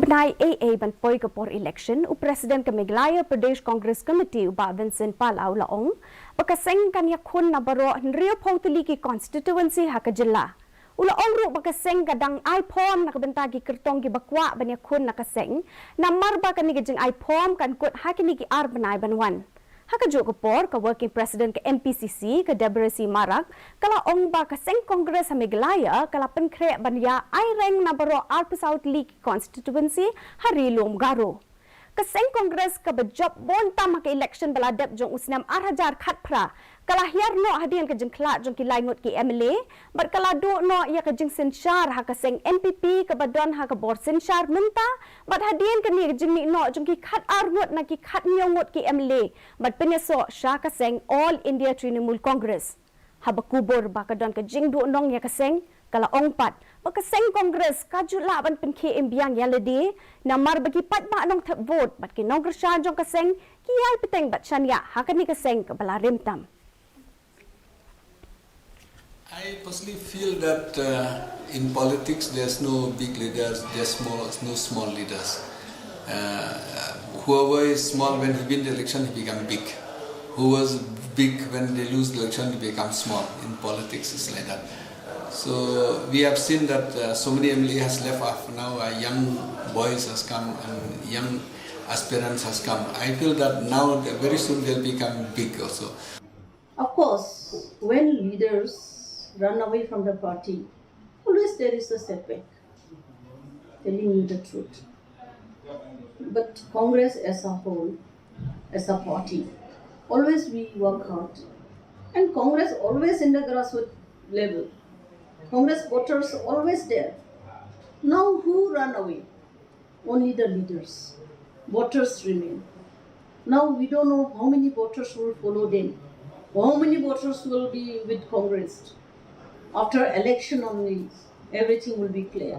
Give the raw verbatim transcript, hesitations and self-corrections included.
Bnai A A ban poi ka por election, u President ka Meghalaya Pradesh Congress Committee u Bah Vincent Pala u la ong ba ka seng kan ïakhun na baroh hynriewphew tylli ki constituency ha ka jylla. U la ong ruh ba ka seng ka dang ai form na ka bynta ki kyrtong kiba kwah ban ïakhun na ka seng, namar ba kane ka jingai form kan kut ha kine ki ar bnai ban wan. Ha kajuh ka por, ka Working President ka M P C C, ka Deborah C Marak, ka la ong ba ka seng Congress ha Meghalaya ka la pynkhreh ban ïa ai reng na baroh arphew saw tylli ki constituency ha Ri Lum Garo. Ka seng Congress kaba jop bun tam ha ka election ba la dep jong u snem ar hajar khatphra, ka la hiar noh hadien ka jingkhlad jong ki lai ngut ki M L A, bad ka la duh noh ïa ka jingsynshar ha ka seng N P P kaba don ha ka bor synshar mynta, bad hadien kane ka jingmih noh jong ki khatar ngut na ki khathynñiew ngut ki M L A, bad pynïasoh sha ka seng All India Trinamool Congress. Haba kubur ba ka don ka jingduhnong ïa ka seng, ka la ong pat ba ka seng Congress ka ju lah ban pynkhie im biang ïa lade, namar ba ki paidbah nongthep vote bad ki nongkyrshan jong ka seng ki ïai bteng bad shaniah ha kane ka seng kaba la rim tam. I personally feel that uh, in politics there's no big leaders, there's small, no small leaders. Uh, whoever is small, when he win the election, he become big. Who was big, when they lose the election, he becomes small. In politics, it's like that. So we have seen that uh, so many M L A has left off. Now uh, young boys has come and young aspirants has come. I feel that now very soon they'll become big also. Of course, when leaders run away from the party, always there is a setback. Telling you the truth. But Congress as a whole, as a party, always we work hard. And Congress always in the grassroots level. Congress voters always there. Now who run away? Only the leaders. Voters remain. Now we don't know how many voters will follow them. How many voters will be with Congress. After election only, everything will be clear.